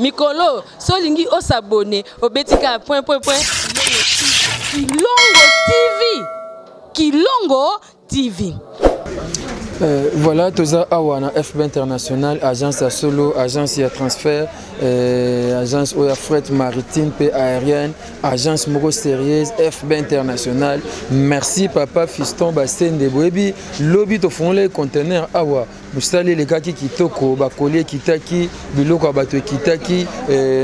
Mikolo so olingi o s'abonner obeti kaka point point point Kilongo TV Kilongo TV. Voilà, toza awa na FB International, agence ya solo, agence ya transfert, agence oyo ya fret maritime pe aérienne, agence moko sérieuse FB International. Merci papa Fiston Basende boyebi lobi tofungolaki conteneur awa mosala elekaki kitoko, bakoli ekitaki, biloko ya bato ekitaki,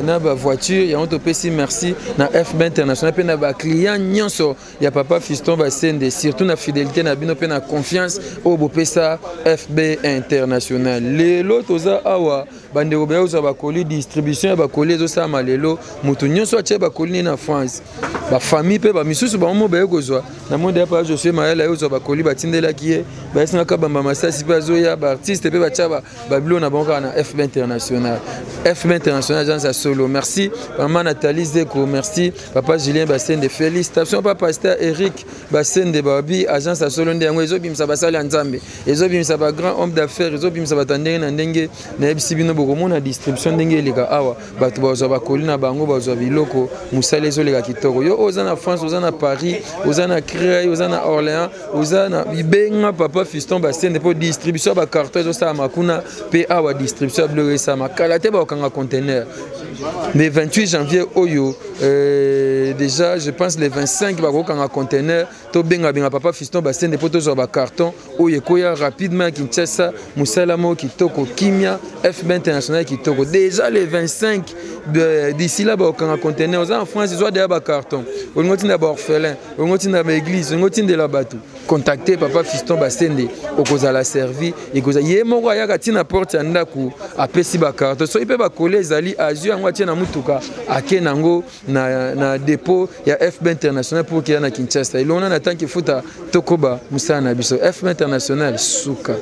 na bavoiture yango. Topesi merci na FB International mpe na baclient nyonso ya papa Fiston Basende, surtout na fidélité na bino mpe na confiance oyo bopesa FB International. Lelo toza awa, bandeko baya kozwa bakoli, distribution ya bakoli ezosalama lelo. Moto nyonso atie bakoli ne na France, bafamille mpe bamisusu bango mo baye kozwa na monde ya pa Josue Mayala, ye kozwa bakoli batindelaki ye, bayesingaka bamba masasi mpe azoya. Baartiste mpe batya babilo na bango kaka na FB International. FB International, agence ya solo. Merci mama Nathalie Zeko, merci papa Julien Basende, félicitation papa pasteur Eric Basende. Babi agence ya solo nde yango ezobimisa basali ya Nzambe, ezobimisa bagrand homme d'affaires, ezobimisa bato ya ndenge na ndenge. Nayebisi bino, bokomona distribution ndenge eleka awa, bato bazwa bakoli na bango, bazwa biloko, mosala ezoleka kitoko. Yo oza na France, oza na Paris, oza na Creil, oza na Orléans, oza na bibenga papa Fiston Basende mpo distribution ya bacarton ezosalama kuna mpe awa. Distribution ya biloko esalama kala te, bakokanga conteneur le 28 janvier oyo. Déjà je pense le 25 bakokanga conteneur. Tobengabenga papa Fiston Basende mpo tozwa bacarton oyo ekoya rapidement ya Kinshasa. Mosala moko kitoko, kimia, FB International kitoko. Déjà le 25, d'ici là bakokanga conteneur. Oza en France, ezwa deya bacarton, olingi otinda baorphelin, olingi otinda baeglise, olingi otindela bato, contacte papa Fiston Basende, okozala servi. Ekozala ye moko ayaka ntina porte ya ndako, apesi bacarton. Soki mpe bakole ezali, azwi yango, atie na mutuka, ake nango na dépôt ya FB International pour keya na Kinshasa. Elongo na tanki futa, tokoba mosala na biso. FB International suka.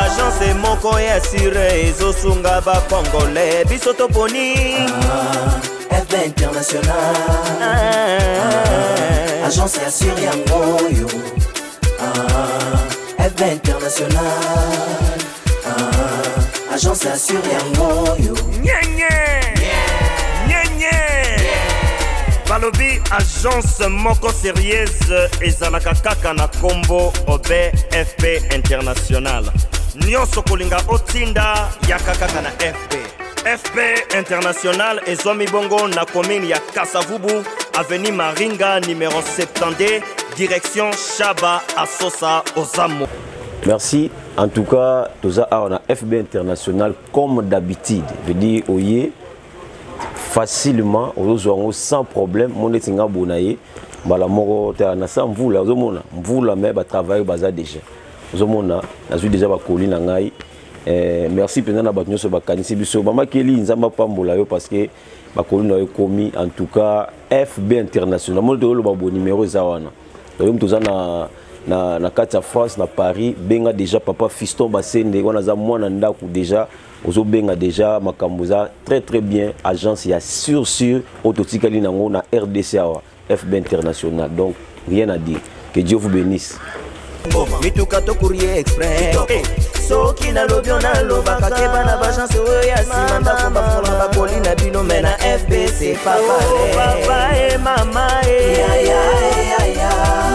Agence moko ya sûr ezosunga bacongolais, biso toponi FB International. Ah, agence ya sûr yango oyo. Ah, FB International. Ah, agence ya sûr yango oyo. Nyenye nyenye, balobi agence moko sérieuse ezalaka kaka na nkombo obe FP International. Nyonso kolinga otinda, yaka kaka na FP. FP International ezwami bongo na commune ya Kasavubu, avenue Maringa numéro 72, direction Shaba Asosa Ozamo. Merci. En tout cas, toza awa na FB International comme d'habitude. Veut dire oye facilement, ozozwa yango sans problème. Mo neti nga bona ye mbala moko te na sa mvula, ozomona mvula, mais batravaille baza déjà. Ozomona nazwi déjà bakoli na ngai. Merci mpenza na bato nyonso bakanisi biso. Mamakeli, Nzambe apambola yo parce que bakoli na yo ekomi. En tout cas, FB International, moni toyoloba bo numéro eza wana. Oyo moto oza na kati ya France, na Paris, benga déjà papa Fiston Basende wana, aza mwana ndako déjà. Ozobenga déjà, makambo eza très très bien. Agence ya sûr sûr oyo totikali nango na RDC awa, FB International. Donc rien à dire, que Dieu vous bénisse. Mituka to courrier express, soki nalobi o nalobaka, keba na baagence oyo ya nsima ndako bafola bakoli na bino, mais na FBC papa papa e mama e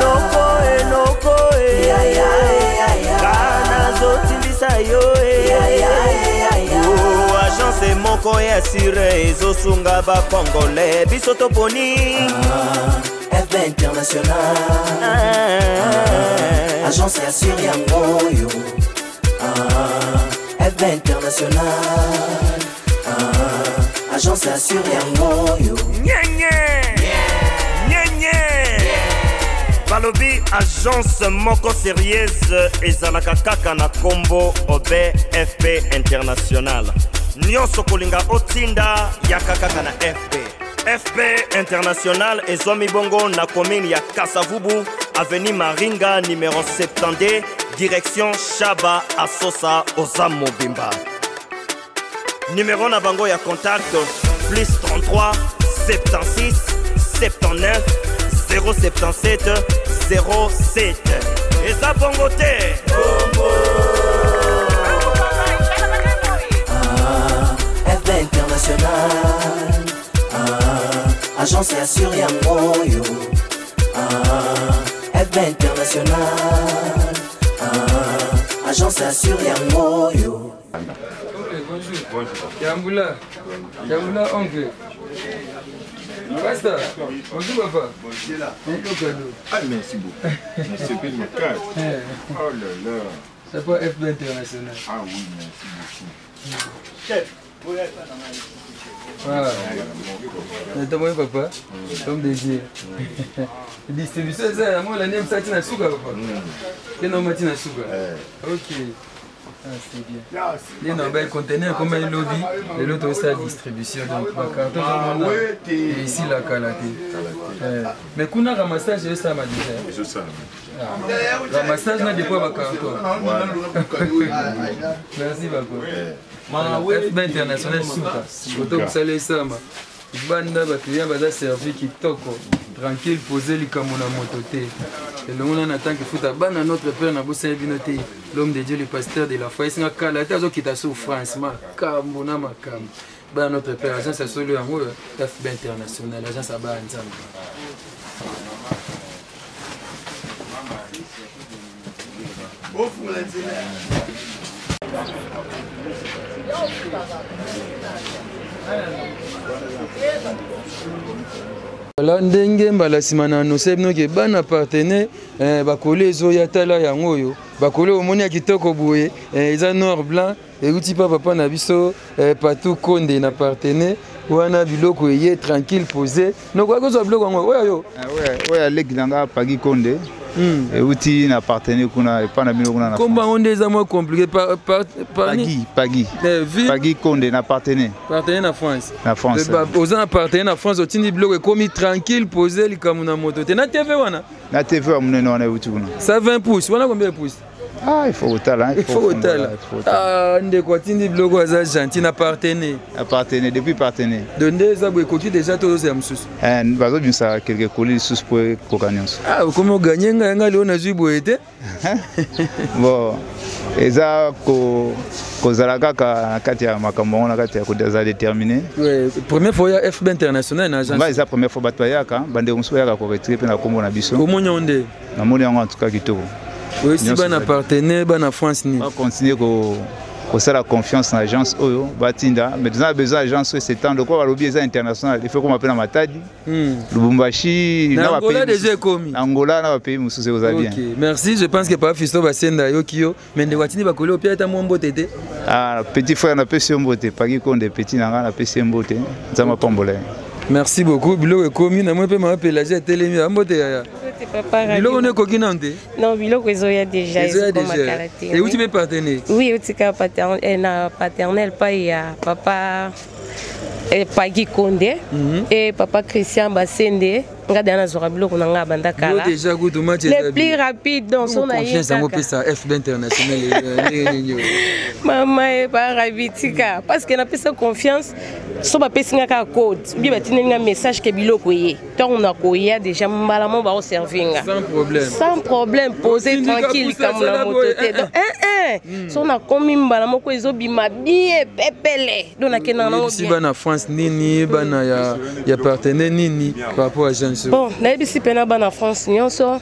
noko e noko e kana azotindisa yo e. Oh, agence moko ya sûr ezosunga bacongolais, biso toponi FB International. Agence ya sûr yango oyo. FB International. Agence ya sûr yango oyo. Nyenye nyenye, balobi agence moko sérieuse ezalaka kaka na nkombo obe FP International. Nyonso kolinga otinda, yaka kaka na FP. FP International ezwami bongo na commune ya Kasavubu, avenue Maringa numéro 72, direction Shaba Asosa oza mobimba. Numéro na bango ya contact: plus 33 76 79 077 07. Eza bongo te? International ah, agence ya sur yango oyo ah, FB International ah, agence ya sur yango oyo. Bonjour. Bonjour. Yambula. Yambula oncle. Pasteur, bonjour papa. Bonjour. Ah, merci beaucoup. Merci beaucoup. Oh là là. C'est pas FB International. Ah oui, merci beaucoup. Chef, Voilà. Tomoni papa, homme de Dieu. Distribution eza yango olandi msa ti na suka papa. Te na omati na suka. Ok. Ah, c'est bien. Nde na ba conteneur ekoma elobi lelo tozosala distribution donc bacarton ozomona esila kala te. Mais kuna ramassage ezosalama déjà. Ramassage na dépôt ya bacarton. Merci papa. FB international suka. Oto mosala esama. Banda ba client baza servi kitoko. Tranquille posé likambo na moto te. Elongo na Nathan Kifuta bana notre père na bosali bino te. L'homme de Dieu le pasteur de la foi esinga kala te azokita sur France makambo na makambo. Bana notre père agence ya solo yango FB international agence ya bana Nzambe. Voilà ndenge mbala nsima na annonce bino ke bana partenaire eh, bakoli ezoya tala yango oyo bakoli omoni ya kitoko boye eh, eza noir blanc euti pa papa na biso eh, Patou Konde na partenaire wana biloko eye tranquille posé nokoki kozwa biloko yango oyo yo ah, oyo aleki na nga Pagi Konde euti na partenaire kuna epa na bino kuna na kombo yango nde eza mwa compliqué. Pagi Pagi eh, Pagi Konde na partenaire partenaire na France. Na France. Oza na partenaire na France, otindi biloko ekomi tranquille posé likambo na moto te na TV wana. Na TV ya monene wana euti kuna. 120 pouces wana, combien de pouces? Ah, il faut kotala. Il faut kotala. Ah, ndeko atindi biloko aza gentil na partenaire. Na partenaire, depuis partenaire. Donc nde eza boye ekoki déjà to ozela mosusu. Eh, bazobimisa quelque colis lisusu mpo ekoka nyonso. Ah, okomi oganye ngai ngai lelo nazwi boye te. Bon, eza kozala kaka na kati ya makambo yango, na kati ya kozala déterminé. Ouais, première fois ya FB international na agence. Ngai eza première fois. Bato bayaka, bandeko mosusu bayaka koretire mpe na nkombo na biso. Omoni yango nde? Namoni yango en tout cas kitoko. Oyesi bana partenaire, bana France nini? Bacontinue kosala confiance na agence oyo batinda, mais toza na besoin agence oyo s'étendre. Lokola balobi eza international, il faut koma mpe na Matadi, Lubumbashi. Na Angola déjà ekomi. Angola na bapays mosusu ekozala bien. Ok, merci. Je pense que papa Fisto Basenda ayoki yo, mais ndeko atindi bakoli opia ata mwa mbote te. Ah, petit frère, napesi yo mbote. Paki Konde, petit na ngai, napesi ye mbote. Nzambe apambola ye. Merci beaucoup. Biloko ekomi na moi mpe mama Pelagie atelemi mbote yaya. Biloko no ekoki nano te? Non, biloko ezoya déjà. Ezoya déjà, euti mpe partenaire? Oui, euti kaka na paternel pai ya papa Pagi Konde et papa Christian Basende. Nga deya nazwaka biloko na nga banda kala. Déjà kutu match. Le plus rapide, donc so na ye. Confiance yango pesa FB international ndenge nini? Mama e barabi tika, parce que napesa confiance. So bapesi nga kaka code ou bien batindeli nga message ke biloko ye, ntango nakoya déjà mbala mo baoservi nga. Sans problème. Sans problème, posé tranquille, likambo na moto te. Donc so nakomi mbala moko ezobima bien pepele, donc nakendaka nango. Bien bana France nini, bana ya partenaire nini par rapport à agence? Bon, nayebisi mpena bana France nyonso,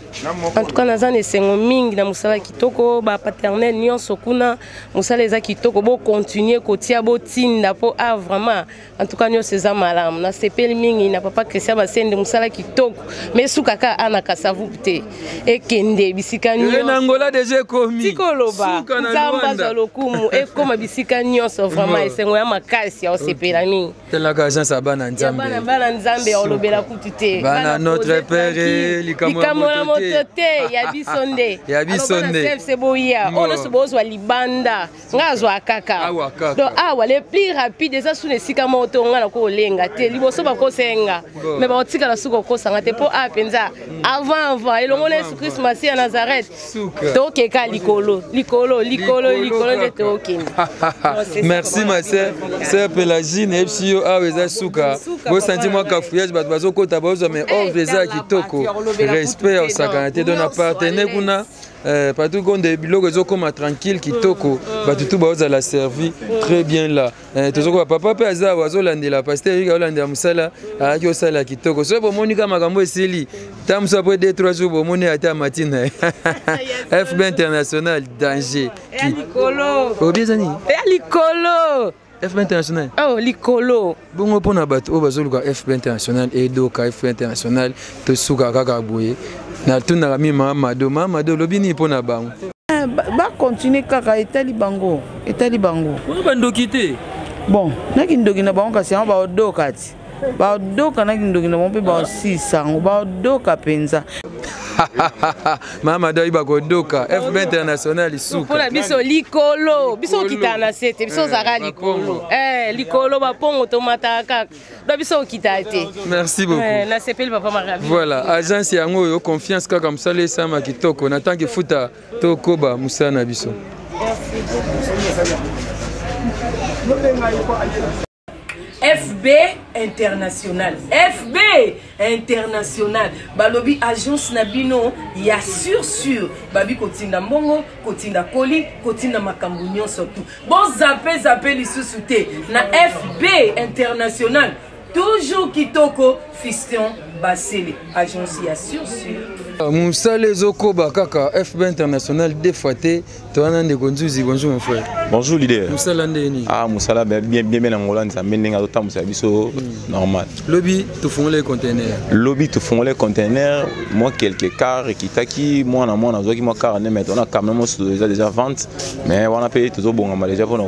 en tout cas naza na esengo mingi na mosala kitoko. Bapaternel nyonso kuna, mosala eza kitoko, bocontinue kotia, botinda mpo a vraiment, en tout cas nyonso eza malamu. Nasepeli mingi na papa Christian Basende, mosala kitoko, mais suka kaka ana Kasavubu te, ekende bisika. Nyonso. Angola déjà ekomi. Tikoloba Nzambe azwa lokumu, ekoma bisika nyonso. Vraiment esengo ya makasi ya osepela mingi. Telaka agence ya bana Nzambe. Bana Nzambe ya olobela kutu te. Bana notre père, likambo na moto te, ya biso nde. Ya biso nde. CFC boya oyo nyonso bozwa libanda, nga azwa kaka. Donc awa le plus rapide eza suna esika moko to nga nako olenga te liboso bakosenga, mais bakotikala suka okosanga te, mpo a mpenza avant avant elongo na Yesu Kristu Masiya ya Nazareth, tokeka likolo likolo likolo likolo nde tokende. Merci ma sœur, sœur Pélagie. Nayebisi yo awa eza suka, bosanti mwa cafouillage, bato bazokota bazozwa mais Ordre eza kitoko, respect ya osakana te. Donc na partenaire kuna, partout konde biloko ezokoma tranquille, kitoko, bato tu baozala servi très bien là. Tozokoba papa mpe aza awa, azolandela pasteur Eric, azolandela mosala ayaki osala kitoko. Soki bomoni kaka makambo esili, ta mosu après 2 3 jours, bomoni ata amati na ye. FB International, danger. Eya likolo. Obi eza nini? Eya likolo. FB International. Oh, likolo. Bongo mpona bato oyo bazoluka FB International, edoka FB International, tosuka kaka boye. Natunaka mi mama Mado, mama Mado, olobi nini mpona bango? Bacontinue kaka, etali bango, etali bango. Oyo bandoki te. Bon, na kindoki na bango, kasi yango baodoka ti baodoka na kindoki na bango mpe baosisa yango, baodoka mpenza. Mama Mado ayiba kodoka FB International suka. Mpona biso likolo, biso okitaka na se te, biso ozalaka likolo. Likolo bapongo tomataka kaka, do biso okitaka te. Merci beaucoup. Nasepeli, papa Maravi. Voilà, agence yango oyo, confiance kaka, mosala esama kitoko na tanke futa, tokoba mosala na biso. FB International, FB International, balobi agence na bino ya sur sur, babi kotinda mbongo, kotinda koli, kotinda makambo nyonso tu. Bozape zape lisusu te na FB International, toujours kitoko. Fiston Basele, agence ya sur sur. Mosala ezokoba kaka, FB International deux fois te. Towana ndeko Nzuzi. Bonjour mon frère. Bonjour leader. Mosala nde nini? Ah, mosala bien, bien, bien na ngola Nzambe, ndenge azotambusa biso normal. Lobi tofungoli conteneur. Lobi tofungoli conteneur, mwa quelque car ekitaki, mwana mwana azwaki mwa car ne, mais tona camion mosusu eza déjà vente, mais wana mpe tozobongama déjà mpona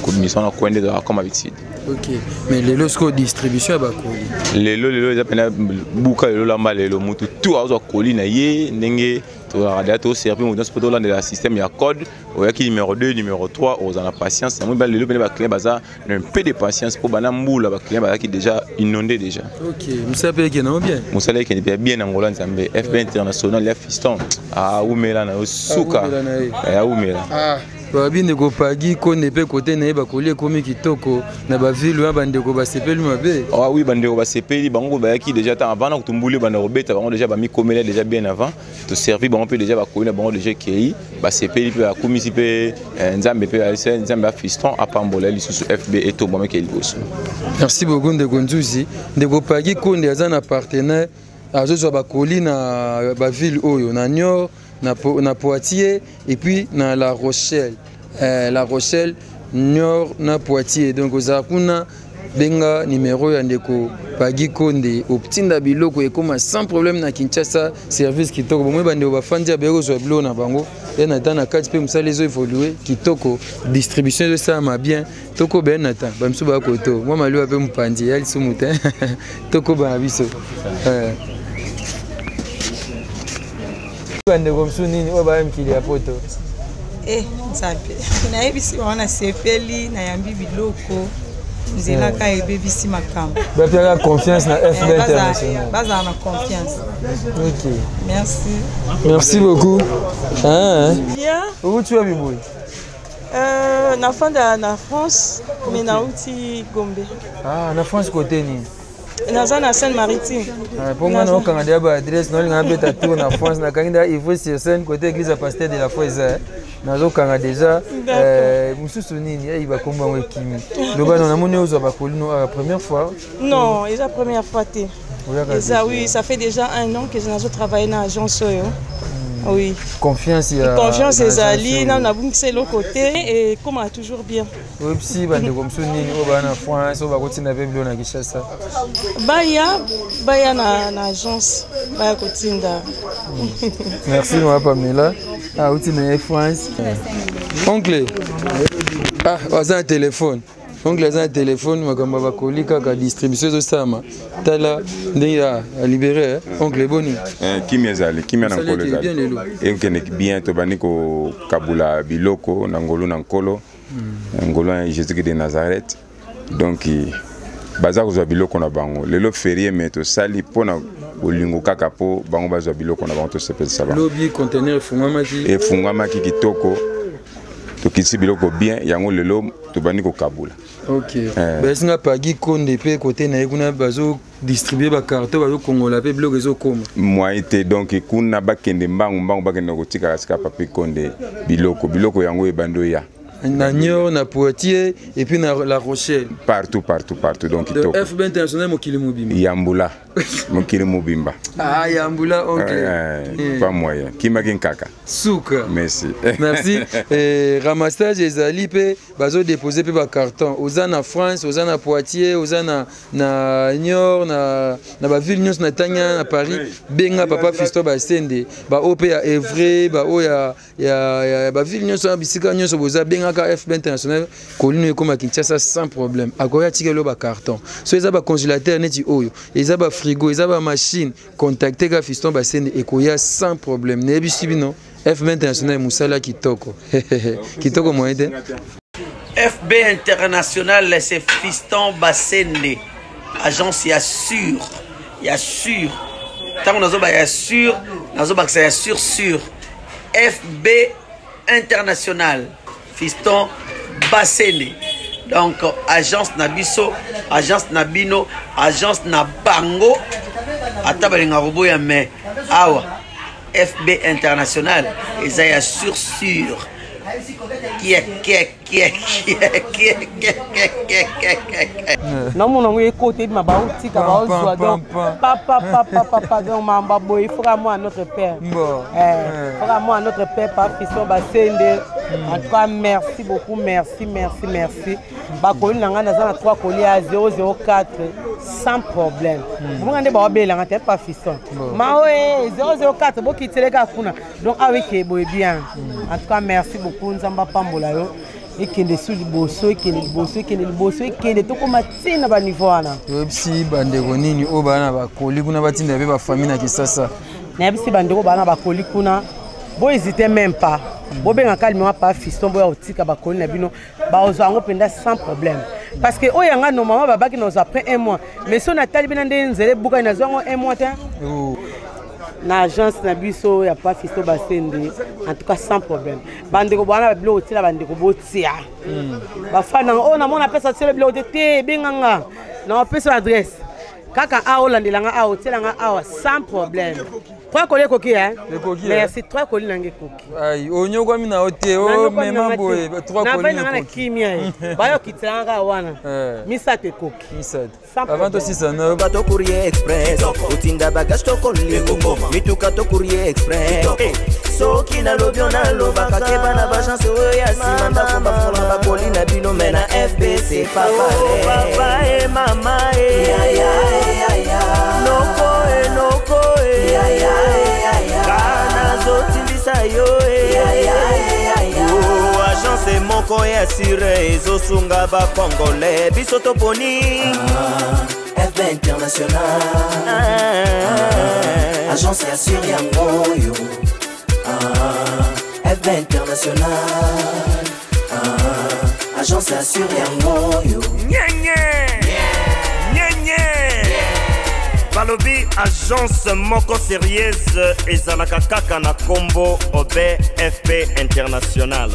kobimisa wana kwende ezalaka comme habitude. Ok, mais lelo sikoyo distribution ya bakoli? Lelo, lelo eza mpena buka lelo, lamba lelo, motu tu azwa koli na ye. Ndenge tozalaka deja, toservi moto nyonso mpo tolandela système ya code. Oyaki numéro 2, numéro 3, ozala na patience. Namoni ba lelo pene baclient baza na un peu de patience, mpo bana mbula baclient bazalaki déjà inondé déjà. Ok, mosala mpe ekende yango bien? Mosala ekende mpe bien na ngola Nzambe. FB International ya fiston aumela na yo suka. Awumela na ye. Aumela. Ah, babi ndeko Pagi Konde mpe kote na ye, bakoli ekomi kitoko na bavile wana, bandeko basepeli mabe. Ah oui, bandeko basepeli. Bango bayaki déjà ntango avant na kotumbuli, banda kobeta bango déjà, bamikomela déjà bien avant. Toservi bango mpe déjà, bakoli na bango déjà ekei, basepeli mpe bakumisi mpe Nzambe mpe Nzambe ya fiston apambola lisusu FB etombwameke liboso. Merci beaucoup ndeko Nzuzi. Ndeko Pagi Konde aza na partenaire, azozwa bakoli na bavile oyo, na Niort, na Poitiers et puis na La Rochelle. La Rochelle, Niort na Poitiers, donc ozala kuna, benga numéro ya ndeko Pagi Konde, otinda biloko ekóma sans problème na Kinshasa, service kitoko. Bomoi bandeko bafandi ya baye kozwa biloko na bango ye na ta na kati mpe mosala ezo évolue kitoko, distribution ezosalama bien. Tokoba ye na ta bamisu baya koto mwa maliwa mpe mopanzi ya lisumu te, tokoba na biso. Bandeko mosusu nini oyo baya mikili ya poto? Nzambe, nayebisi bango nasepeli, nayambi biloko, nzela ka ebebisi makambo. Bapiaka confiance na FB International. Bazala na confiance. Ok. Merci. Merci beaucoup. Ah, Bien. Outi wapi boye? Nafanda na France, mais nauti Gombe. Ah, na France kote nini? Naza na Seine Maritime. Mpo nga naokanga deya baadresse, naolinga nabeta tour na France. Nakangi deya Ivry sur Seine, côté église ya pasteur de la foi eza, nazokanga déjà. Mosusu nini eyi bakombo yango ekimi, loba no. Namoni ozwa bakolino awa, première fois? Non, eza première fois te. Eza, oui, ça fait déjà un an que nazo travailler na agence oyo, oui. Confiance ya Confiance ezali nano, nabungisa eloko te, ekomaka toujours bien. Oyebisi bandeko mosusu nini oyo baa na France, oyo bakotinda mpe bilo na Kinshasa? Baya na agence, baya kotinda. Merci mama Pamela, auti na ye France. Oncle, ah, aza na telefone. Oncle aza na telefone, makambo ya bakoli kaka, distribution ezosalama. Tala ndenge alibéré. Oncle, eboni? Kimia ezali, kimia na nkolo ezali, ekende bien. Tobandi kokabula biloko na ngolu na nkolo, ngolu ya Jésus de Nazareth. Donc baza kozwa biloko na bango lelo, férié, mais tosali mpona bolingo kaka, mpo bango bazwa biloko na bango, tosepelisa bango. Lobi conteneur efungwamaki? Efungwamaki kitoko. Tokitisi biloko bien yango lelo tobandi kokabula. Ok. Eh. Bayesinga Pagi Konde mpe kote na ye kuna bazo distribuer ba carton, bazokongola mpe biloko ezokoma. Moyen te, donc kuna bakende mbangu mbangu, bakende kotikala sika Papi Konde biloko, biloko yango ebandi oya. Na Niort, na Poitiers et puis na La Rochelle. Partout, partout, partout. Donc, donc FB International mokili mobimba. Yambula. Mokili mobimba. Ah, Yambula oncle. Eh, pas moyen. Kimaki nkaka. Suka. Merci. Merci. Eh, ramassage ezali pe bazo déposer pe ba carton. Oza na France, oza na Poitiers, oza na Niort, na ba ville nyonso na tanya na Paris, benga papa Fiston Basende, ba OP ya Evry, ba o ya ba ville nyonso na bisika nyonso boza, bengaka FB International, kolino ekoma Kinshasa sans problème. Akoya tikelo ba carton. So eza ba congélateur neti oyo, eza ba frigo, eza ba machine, contacter ka Fiston Basende ekoya sans problème. Nayebisi bino FB International musala kitoko. Kitoko moyen te. FB International, c'est Fiston Basende. Agence ya sûr, ya sûr. Tango nazo ba ya sûr, nazo ba ya sûr sûr. FB International, Fiston Basende. Donc agence na biso, agence na bino, agence na bango. Ata balinga koboya mais awa FB International eza ya sûr sûr. Kiek kiek kiek kiek kiek kiek kiek kiek kiek. Namona yango ekota ebima baotika baozwa donc papa papa papa donc mamba boye il faudra moi notre père. Bon. Eh, faudra moi notre père pa Fiston Basende. En tout cas merci beaucoup, merci merci merci. Bakoli na ngai naza na 3 colis ya 004 sans problème. Bonga nde baobela nga te pa Fiston. Maoe 004 bokiteleka kuna. Donc awa eke boye bien. En tout cas merci beaucoup, Nzamba pambola yo. Ekende su liboso, ekende liboso, ekende liboso, ekende tokoma ntina ba niveau wana. Toyebisi bandeko nini oyo baa na bakoli kuna batinda mpe bafamille na Kisasa. Nayebisi bandeko baa na bakoli kuna, bo hésiter même pas. Bobenga kalima pa Fiston boya kotika bakoli na bino, baozwa yango mpenza sans problème. Parce que oyo yanga normalement babaki na après un mois, mais so natali bina nde nzela ebukani nazwa yango un mois te. Na agence na biso ya pa Fiston Basende, en tout cas sans problème. Bandeko bwana biloko tiela bandeko botia. Bafana oyo namona apesa tiela biloko te te ebenganga na opesa adresse. Kaka awa olandelanga awa otielanga awa sans problème. 3 colis ekoki hein? Ekoki, Merci, 3 colis nanga ekoki. Ai, onyokwami na yo te, o mema boye, 3 colis Navandi nanga na ekoki. kimia ye. Bayokitilanga kaka wana. Misato ekoki. Misato. Sans Avant problème. tosisa na yo. To courrier express, otinda bagage to colis, mituka to courrier express. Soki nalobi yo nalobaka keba na bagence oyo ya nsima ndako bafongola bakoli na bino me na FB c'est pas pareil. Papa e mama e, noko e noko e, kana zotindisa yo e. Oh, agence moko ya sure ezosunga ba Congolais biso toponi. FB International, agence ya sure yango oyo. FB International, agence ya sure yango oyo. Nyenye nyenye balobi agence moko sérieuse ezalaka kaka na kombo obe FB International.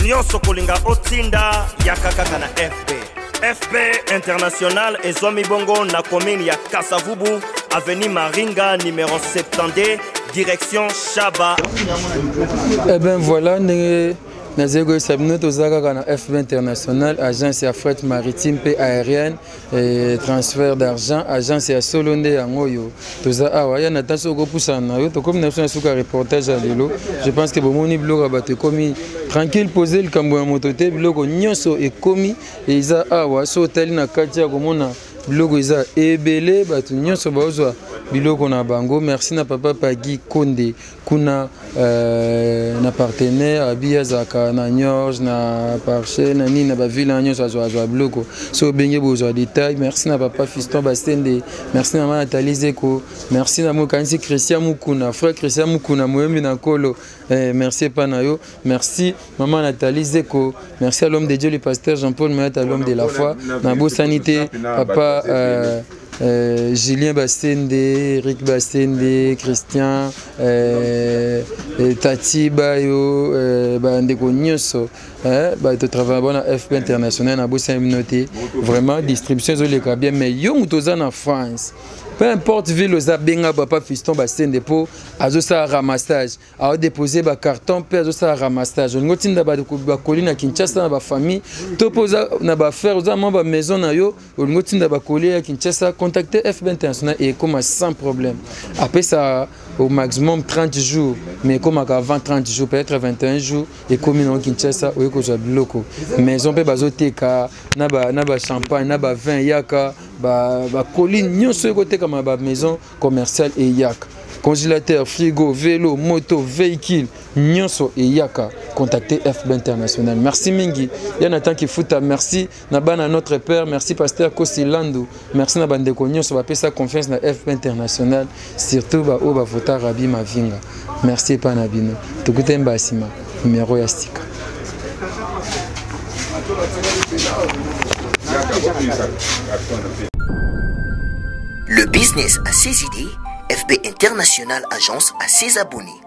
Nyonso kolinga otinda yaka kaka na FB. FB International ezwami bongo na commune ya Kasavubu, avenue Maringa numéro 72, direction Chaba. Eh ben voilà, ndenge nazali koyebisa bino toza kaka na FB International, agence ya fret maritime mpe aérienne et transfert d'argent, agence ya solo nde yango oyo toza awa. Ya na tanso okopusana na yo, tokomi na biso na suka reportage ya lelo. Je pense que bomoni biloko ya bato ekomi tranquille, posé likambo ya moto te, biloko nyonso ekomi eza awa. So otali na kati ya komona biloko eza ebele, bato nyonso bazwa biloko na bango. Merci na papa Pagi Konde kuna na partenaire abi azalaka na Niorge, na Parche, na nini na ba ville na nyonso azwa azwa biloko. So obenge bozwa détail. Merci na papa Fiston Basende, merci na mama Nathalie Zeko, merci na mokanisi Christian Mukuna, frère Christian Mukuna moyembi na Nkolo. Merci epa na yo, merci maman Nathalie Zeko, merci à l'homme de Dieu le pasteur Jean-Paul Mayata, l'homme de la foi, na bosanité papa Julien Basende, Eric Basende, Christian, Tati Bayo, bandeko nyonso Eh, bato travaille bona fp international na bosani bino te vraiment distribution ezoleka bien mais yo moto oza na france peu importe ville oza benga papa fiston basende mpo azosala ramassage aodepose bacarton mpe azosala ramassage olingi otinda bakoli na kinshasa na bafamille to mpo oza na baaffaire oza mwa bamaison na yo olingi otinda bakoli ya kinshasa contacte fb international ekoma sans problème apesa au maximum 30 jours mais ekomaka avant 30 jours peut-être 21 jours ekomi nango kinshasa oye kozwa biloko maison mpe bazoteka na bachampagne na bavin eyaka bakoli nyonso ekotekama na bamaison commerciale eyaka congélateur frigo vélo moto véhicule nyonso eyaka contacter fb international merci mingi ya nathan kifuta merci na bana notre père merci pasteur kosi landu merci na bandeko nyonso bapesa confiance na fb international surtout baoyo bavota rabi mavinga merci epai na bino tokutani mbala nsima numero ya sika Le business a ses idées, FB International Agence a ses abonnés.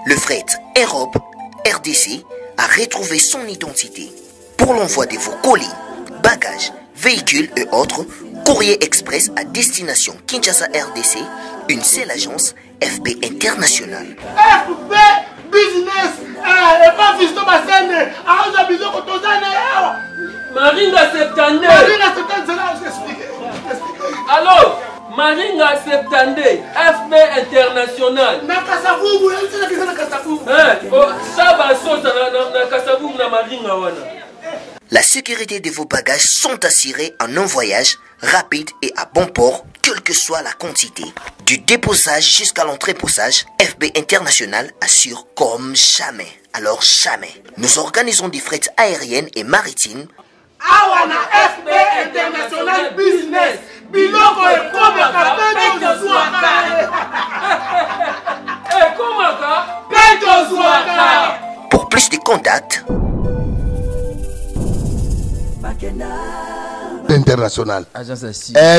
Le fret Europe RDC a retrouvé son identité. Pour l'envoi de vos colis, bagages, véhicules et autres, Courrier Express à destination Kinshasa RDC, une seule agence FB International. FB Business eh, epa Fiston Basende aoza biloko toza na awa Maringa 72 Maringa 72 zela explique Allo Maringa 72 FB International na Kasavubu yebisa na Kasavubu eh, oh, Saba Sosa na, na, na Kasavubu na Maringa wana La sécurité de vos bagages sont assurées en un voyage rapide et à bon port, quelle que soit la quantité. Du déposage jusqu'à l'entreposage, FB International assure comme jamais. Alors jamais. Nous organisons des frais aériennes et maritimes. Awa na FB International Business biloko ekomaka mpe tozwaka ekomaka mpe tozwaka Pour plus de contacts, international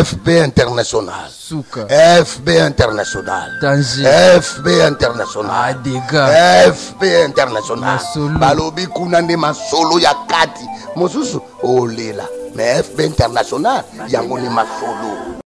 fb international Suka. fb international Danger. fb international ah, fb international balobi kuna nde masolo ya kati mosusu olela mais fb international yango nde masolo.